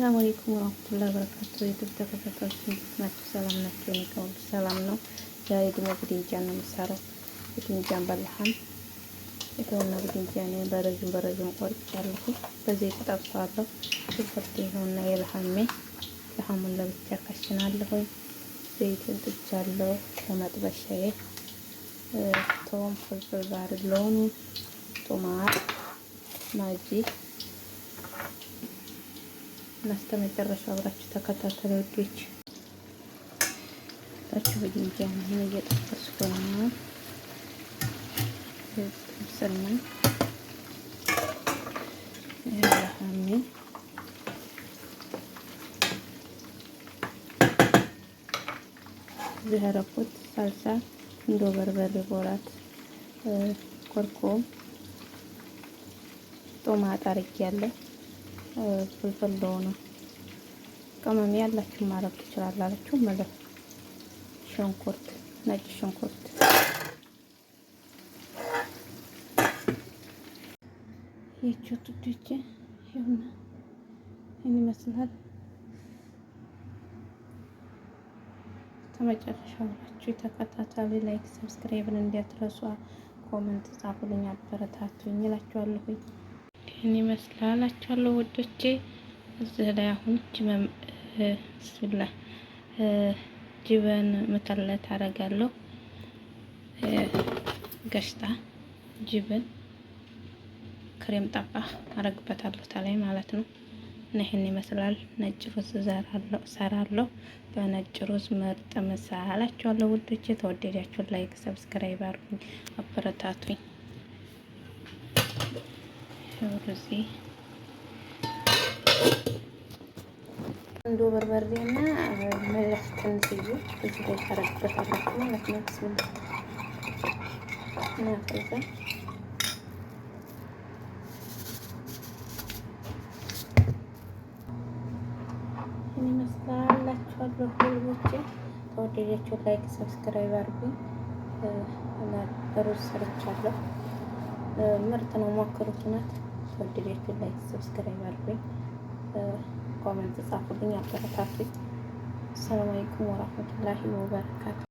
ሰላም አለይኩም ወራህመቱላሂ ወበረካቱ። የዩቲዩብ ተከታታዮች እንዴት ናችሁ? ሰላም ናችሁ? እኔ ጋር ሁሉ ሰላም ነው። ዛሬ ደግሞ ብድንጃን ነው የምሰራው። ብድንጃን በልሃም ይኸውና፣ ብድንጃን በረዥም በረዥም ቆርጫለሁ። በዘይት ጠብሰዋለሁ። ሽንኩርት ይኸውና፣ የልሃሜ ልሃሙን ለብቻ ከሽናለሁኝ። ዘይቱን ጥጃለሁ ለመጥበሻዬ። ቶም፣ ፍልፍል ባርድ፣ ሎሚ፣ ጡማር፣ ማጂ እና እስከ መጨረሻው አብራችሁ ተከታተሉ ውዶች። ታችሁ ብድንጃን ይሄን እየጠበስኩ ነው። ጥብስና ለሃሚ እዚህ ያደረኩት ሳልሳ እንዶ በርበሬ፣ ቦራት፣ ኮርኮም፣ ጦማጣ አድርጌያለሁ። ፍልፍል ነው ቅመም ያላችሁ ማድረግ ትችላላችሁ። ማለት ሽንኩርት፣ ነጭ ሽንኩርት የቹት ይሁን ይመስላል። ከመጨረሻው አብራችሁ ተከታተሉ። like subscribe ን እንዳትረሱ፣ comment ጻፉልኝ፣ አበረታቱኝ እላችኋለሁኝ። ይህን ይመስላል እላችኋለሁ ውዶቼ። እዚህ ላይ አሁን ብስሚላ جبن متلت አደርጋለሁ። ገሽጣ جبن ክሬም ጠባ አረግበታለሁ ታላይ ማለት ነው። እና ይህን ይመስላል። ነጭ ሩዝ ሰራለሁ። በነጭ ሩዝ ምርጥ ምሳ እላችኋለሁ ውዶቼ። ተወደዳችሁ like subscribe አድርጉኝ፣ አበረታቱኝ። ሩዚ እንዶ በርበሬና ملح ትንሽዬ እዚህ ላይ ታረግበታላችሁ ማለት ነው። ብስሚላ እና ከዛ ይመስላላችኋለሁ ህልሞቼ። ተወደዳችሁ like subscribe አድርጉኝ። እና ሩዝ ሰርቻለሁ። ምርጥ ነው፣ ሞክሩት። እውነት ተወደዳችሁ like subscribe አድርጉኝ፣ comment ጻፉልኝ፣ አበረታቱኝ። አሰላሙ አለይኩም ወራህመቱላሂ ወበረካቱ።